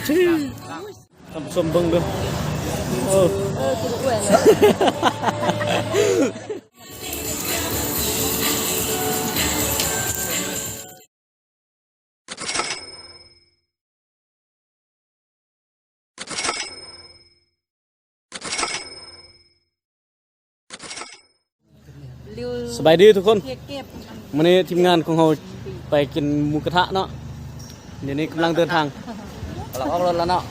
ທ່ານຜູ້ຊົມເບິ່ງເດີ ເອີ ເອີ ກິນກ້ວຍແລ້ວ. ສະບາຍດີທຸກຄົນ ມື້ນີ້ທີມງານຂອງເຮົາໄປກິນໝູກະທະເນາະ. ດຽວນີ້ກຳລັງເດີນທາງ ກຳລັງອອກລົດແລ້ວເນາະ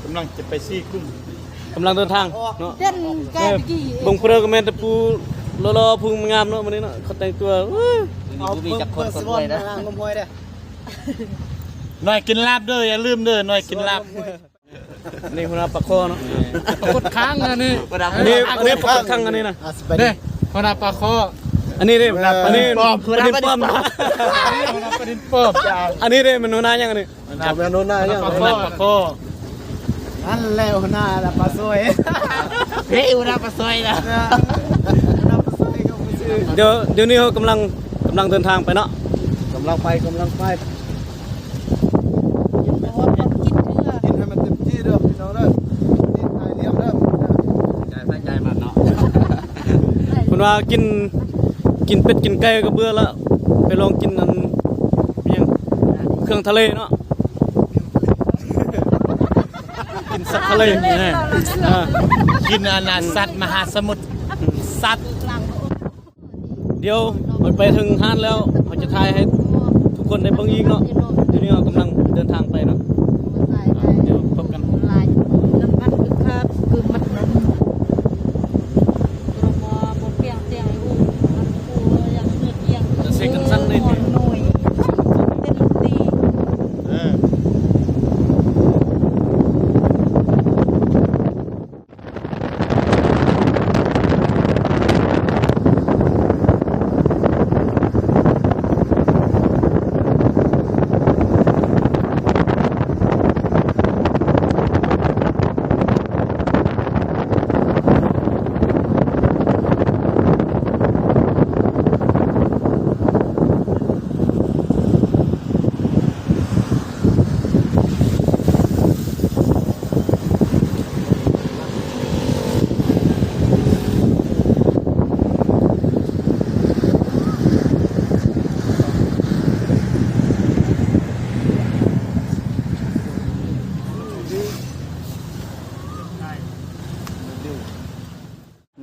ກຳລັງຈະໄປສີ່ກຸມ ກຳລັງເດີນທາງເນາະ. ເບິ່ງຜູ້ເດີກໍແມ່ນແຕ່ຜູ້ຫຼໍ່ໆ ຜູ້ງາມເນາະ ມື້ນີ້ເນາະ ເຂົາແຕ່ງຕົວ ເອີ ບໍ່ມີຈັກຄົນຄົນລວຍນະ. ໜ້ອຍກິນລາບເດີ ຢ່າລືມເດີ ໜ້ອຍກິນລາບ. ນີ້ຫົວໜ້າປາຄໍເນາະ ປາກົດຄ້າງນະນີ້ ອັນນີ້ ອັນນີ້ປາກົດຄ້າງ ອັນນີ້ນະ ເດ້ ຫົວໜ້າປາຄໍ. ອັນນີ້ເດ້ ອັນນີ້ປອມ ປາດິນປອມ ອັນນີ້ປາດິນປອມ. ອັນນີ້ເດ້ ມັນຫົວໜ້າຫຍັງອັນນີ້? ປາຄໍ ຫັ້ນແຫຼະ ຫົວໜ້າປາຊອຍ ເດ້ ຫົວໜ້າປາຊອຍນະ. ດຽວ ດຽວນີ້ເຮົາກຳລັງ ກຳລັງເດີນທາງໄປເນາະ ກຳລັງໄປ ກຳລັງໄປ. ກິນໃຫ້ມັນເຕັມທີ່ເດີພີ່ນ້ອງເດີ ກິນໃຫ້ລຽບເດີ ໃຈໃສ່ໃຈມັນເນາະ. ເພິ່ນວ່າກິນ ກິນເປັດກິນໄກ່ກໍເບື່ອລະ ໄປລອງກິນອັນຫຍັງ ເຄື່ອງທະເລເນາະ ກິນສັດທະເລ ເອີ ກິນອັນນັ້ນ ສັດມະຫາສະໝຸດ ສັດ ດຽວເຮົາໄປເຖິງຮ້ານແລ້ວ ເຮົາຈະຖ່າຍໃຫ້ທຸກຄົນໄດ້ເບິ່ງອີກເນາະ. ດຽວນີ້ເຮົາກຳລັງເດີນທາງໄປເນາະ ດຽວພົບກັນ. ຈະເຊັກກັນຊັ້ນເລີຍ ເອີ.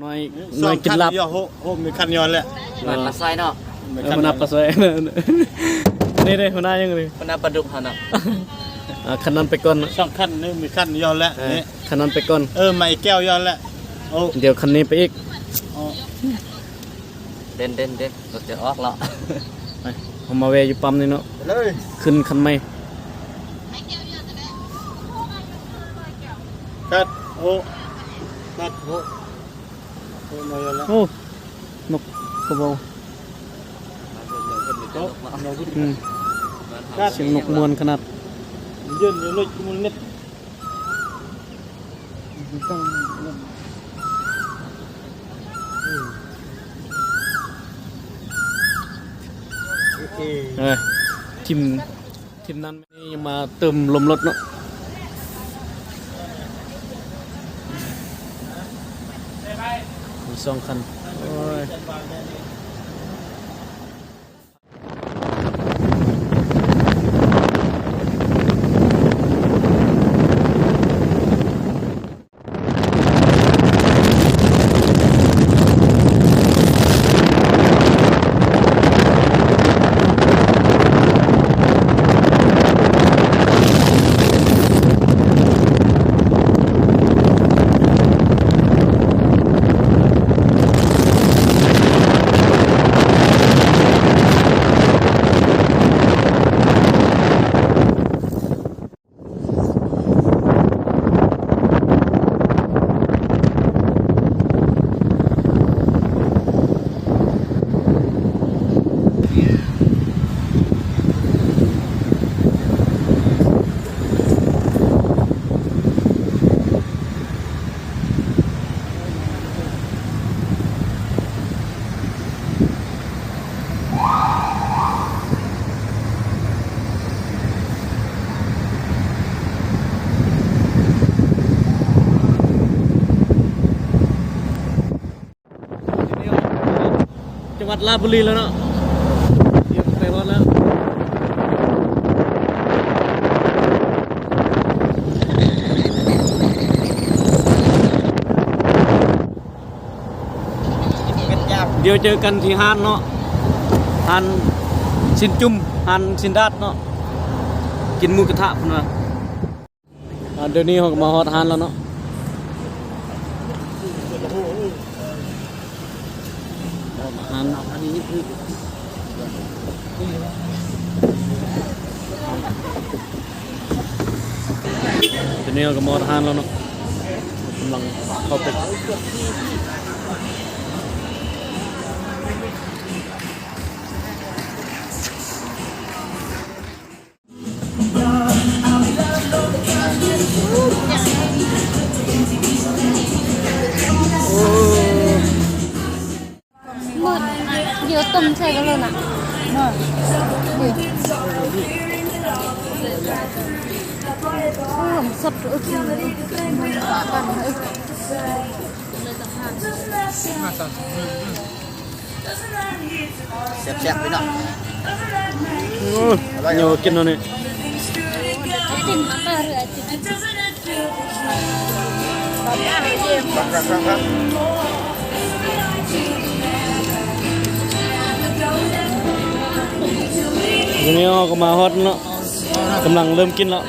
ນ້ອຍ ນ້ອຍກິນລາບ ໂຮ ໂຮ ມີຄັນຍ້ອນແຫຼະ ເອີ ປາຊອຍເນາະ ເອີ ຫົວໜ້າປາຊອຍ. ນີ້ເດ້ ຫົວໜ້າຫຍັງນີ້? ຫົວໜ້າປາດຸກຫັ້ນເນາະ. ອ່າ ຄັນນັ້ນໄປກ່ອນ ສອງຄັນນີ້ ມີຄັນຍ້ອນແຫຼະ ເອີ ນີ້ ຄັນນັ້ນໄປກ່ອນ ເອີ ມາອີກແກ້ວຍ້ອນແຫຼະ. ໂອ້ ດຽວຄັນນີ້ໄປອີກ. ເດັ່ນໆໆ ລົດຈະອອກແລ້ວ ໄປ ເຮົາມາແວ່ຢູ່ປ້ຳນີ້ເນາະ ຂຶ້ນຄັນໃໝ່. ຄັດ ໂອ້ ຄັດ ໂອ້. ໂອ້ ນົກກະເບົາ ອືມ ສຽງນົກມ່ວນຂະໜາດ ເຢັນຢູ່ລົດມັນເນັດ ເອີ ຖິ້ມ ທີມນັ້ນນີ້ຍັງມາເຕີມລົມລົດເນາະ ມີສອງຄັນ ໂອ້ຍ. ຈັງຫວັດລາດບຸຣີແລ້ວເນາະ ຕຽມໄປຮອດແລ້ວ. ດຽວເຈີກັນທີ່ຮ້ານເນາະ ຮ້ານຊີ້ນຈຸ້ມ ຮ້ານຊີ້ນດາດເນາະ ກິນໝູກະທະພຸ້ນນະ. ອ່າ ດຽວນີ້ເຮົາກໍມາຮອດຮ້ານແລ້ວເນາະ ຮ້ານ ດຽວນີ້ເຮົາກໍມາຮອດຮ້ານແລ້ວເນາະ ກຳລັງເຂົ້າໄປ. ໝົດ ດຽວຕົ້ມໃສ່ກັນເລີຍນະ ເນາະ ໂອ້ ສົດ ເອີ ກິນເລີຍ ປາກັນເອີ. ແຊບໆ ພີ່ນ້ອງ ໂອ້ຍ ເອົາໄວ້ ເອົາໄວ້ ກິນເອົານີ້ ດຽວນີ້ເຮົາກໍມາຮອດເນາະ ກຳລັງເລີ່ມກິນແລ້ວ.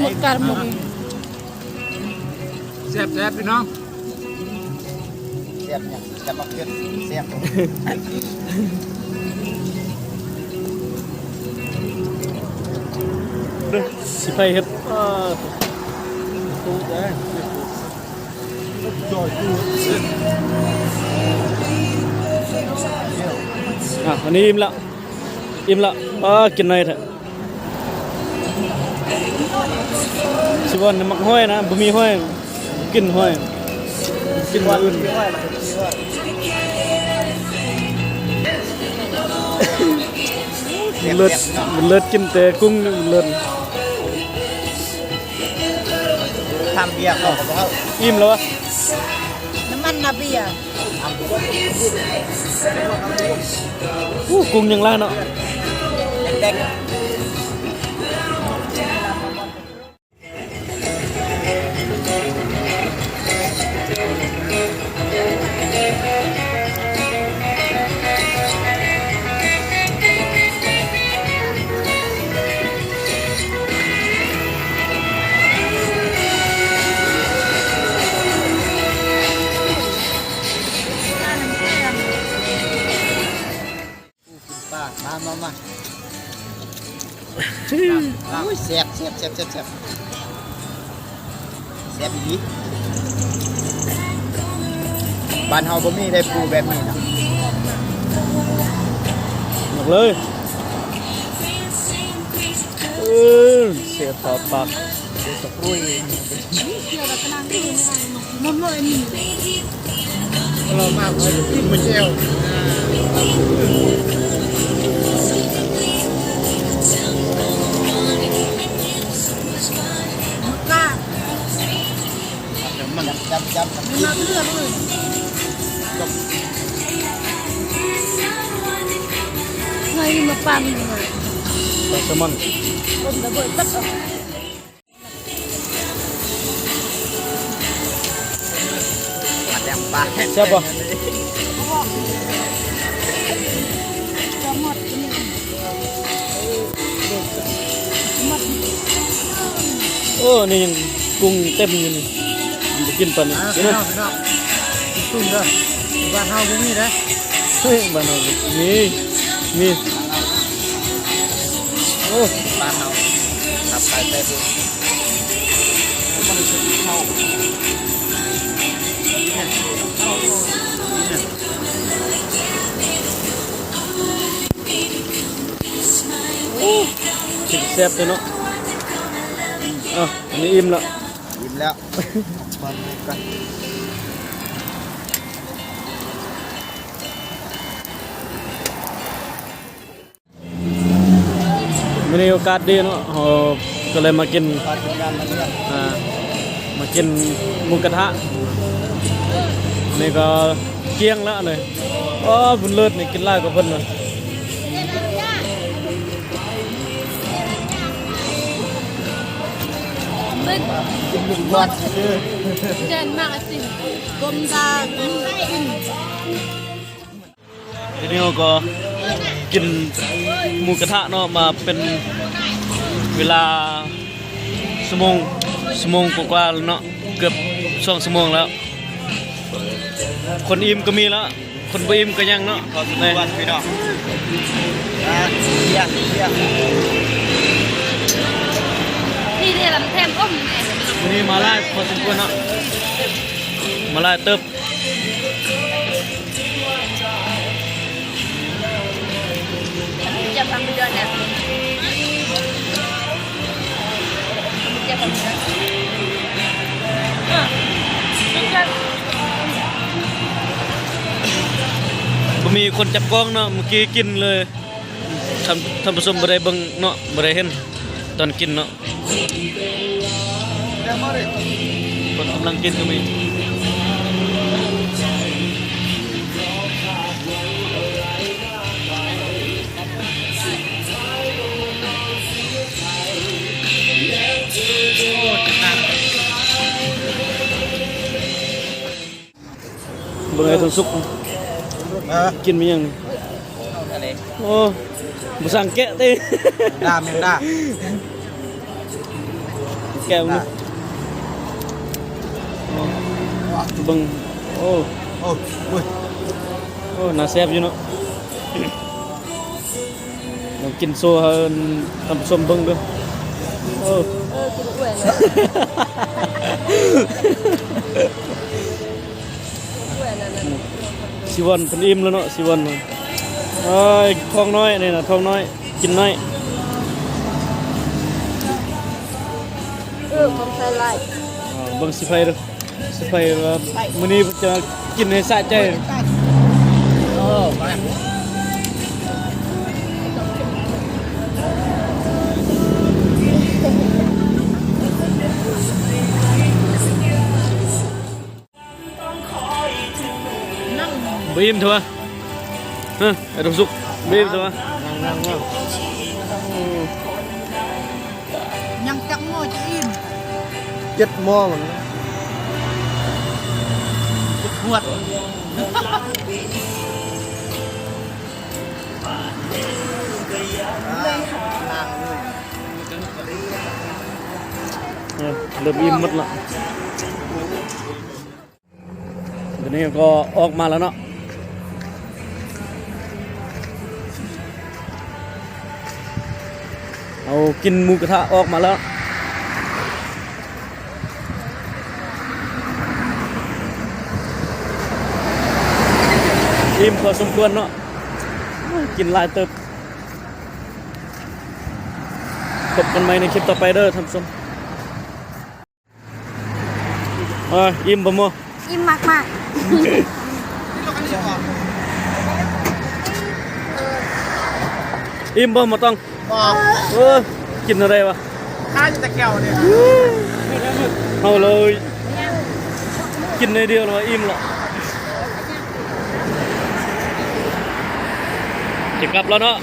ໝົດກັນໝົດ ແຊບໆ ພີ່ນ້ອງ ແຊບຫຍັງ ແຊບໝາກເຜັດ ແຊບ ຊິໃຜເຮັດ ອ່າ ອ່ະ ອັນນີ້ອີ່ມແລ້ວ ອີ່ມລະ ປາ ກິນໜ້ອຍແທ້ ຊິວ່າມັກຫອຍນະ ບໍ່ມີຫອຍ ກິນຫອຍ ກິນແນວອື່ນ ເລີດ ເລີດ ກິນແຕ່ກຸ້ງນີ້ເລີດ. ທຳເບຍເຂົ້າກັບເຮົາ ອີ່ມແລ້ວວະ ນ້ຳມັນນະເບຍ ໂອ້ ກຸ້ງຍັງຫຼາຍເນາະ ແດງໆ. ປາ ມາ ມາ ມາ ໂອ້ຍ ແຊບ ແຊບ ແຊບ ແຊບ ແຊບ ແຊບອີ່ຫຼີ ບ້ານເຮົາບໍ່ມີໄດ໋ ປູແບບນີ້ນະ ໝົດເລີຍ ເອີ ເສຍຕາປາກ ເສຍຕາປາກ. ມັນຈັບ ຈັບ ຈັບ ເງີຍມາປັ້ນ ປາແຊລມອນ ຄົນລະເບີດ ແຊບບໍ່? ໂອ້ ນີ້ຍັງກຸ້ງເຕັມຢູ່ນີ້ ມັນຈະກິນປານນີ້ ອ່າ ເຫັນບໍ່? ພີ່ນ້ອງ ພີ່ນ້ອງ ກິນກຸ້ງເດີ ບ້ານເຮົາບໍ່ມີເດ້. ເຮີ້ຍ ບ້ານເຮົາມີ ມີ ໂອ້ ບ້ານເຮົາ ຕັບໄກ່ໄກ່ ໂອ້ ກິນແຊບເລີຍເນາະ. ອ່ະ ອັນນີ້ອີ່ມລະ ອີ່ມແລ້ວ ມາດູກັນ. ມື້ນີ້ໂອກາດດີເນາະ ເຮົາ ກໍເລີຍມາກິນ ອ່າ ມາກິນໝູກະທະ ນີ້ກໍກ້ຽງແລ້ວນີ້. ອໍ ບຸນເລີດນີ້ກິນຫຼາຍກວ່າເພິ່ນເນາະ. ເດີນມາຊິ ກົມຕາ ກິນ. ດຽວນີ້ເຮົາກໍກິນໝູກະທະເນາະ ມາເປັນເວລາຊົ່ວໂມງ ຊົ່ວໂມງກວ່າໆແລ້ວເນາະ ເກືອບສອງຊົ່ວໂມງແລ້ວ. ຄົນອີ່ມກໍມີແລ້ວ ຄົນບໍ່ອີ່ມກໍຍັງເນາະ. ພໍສົມຄວນພີ່ນ້ອງ ອ່າ ເຢ້ຍມ ເຢ້ຍມ. ນີ້ເດ້ລຳແຖມອົມແມ່ ມື້ນີ້ມາຫຼາຍພໍສົມຄວນເນາະ ມາຫຼາຍເຕີບ. ບໍ່ມີຄົນຈັບກ້ອງເນາະ ມື້ກີ້ກິນເລີຍ. ທ່ານ ທ່ານຜູ້ຊົມບໍ່ໄດ້ເບິ່ງເນາະ ບໍ່ໄດ້ເຫັນຕອນກິນເນາະ. ຄົນກຳລັງກິນກໍມີ. ເບິ່ງໄອ້ທອງສຸກ ເອີ ກິນແມ່ນຫຍັງນີ້? ໂອ້ ບໍ່ສັ່ງແກະຕິ? ດາ ແມງດາ ແກະເບິ່ງ ເບິ່ງ. ໂອ້ ໂອ້ຍ ໂອ້ ໜ້າແຊບຢູ່ເນາະ. ລອງກິນໂຊໃຫ້ທ່ານຜູ້ຊົມເບິ່ງເດີ້. ໂອ້ ເອີ ກິນອວຍເນາະ ອວຍນັ້ນນະ. ຊີວອນເພິ່ນອີ່ມແລ້ວເນາະ ຊີວອນ. ເອີຍ ທ້ອງນ້ອຍນີ້ນະ ທ້ອງນ້ອຍ ກິນນ້ອຍ. ເອີ ຂອງໃສ່ຫຼາຍ. ອ່າ ເບິ່ງຊິໄພເດີ້. ຊິໄປວ່າມື້ນີ້ຈະກິນໃຫ້ສະໃຈ. ໂອ້ ມາ ບໍ່ອີ່ມເທື່ອ. ຮະ ໄອ້ຕົງສຸກ ບໍ່ອີ່ມເທື່ອ. ຍັງ ຍັງ ຍັງ. ຍັງຈັກໝໍ້ຈະອີ່ມ? ເຈັດໝໍ້ມັນ ເຈັດຂວດ. ເອີ ເລີ່ມອີ່ມໝົດລະ. ດຽວນີ້ກໍອອກມາແລ້ວເນາະ ເຮົາກິນໝູກະທະອອກມາແລ້ວ ອີ່ມພໍສົມຄວນເນາະ ກິນຫຼາຍເຕີບ. ພົບກັນໃໝ່ໃນຄລິບຕໍ່ໄປເດີ້ທ່ານຜູ້ຊົມ. ເອີ ອີ່ມບໍ່ໝໍ້? ອີ່ມມາກໆ. ອີ່ມບໍ່ໝໍ້ຕ້ອງ? ບໍ່. ເອີ ກິນແນວໃດວະ? ຄາຢູ່ແຕ່ແກ້ວນີ້. ເຮົາເລີຍກິນໜ້ອຍດຽວລະວ່າອີ່ມລະ. ຊິກັບແລ້ວເນາະ.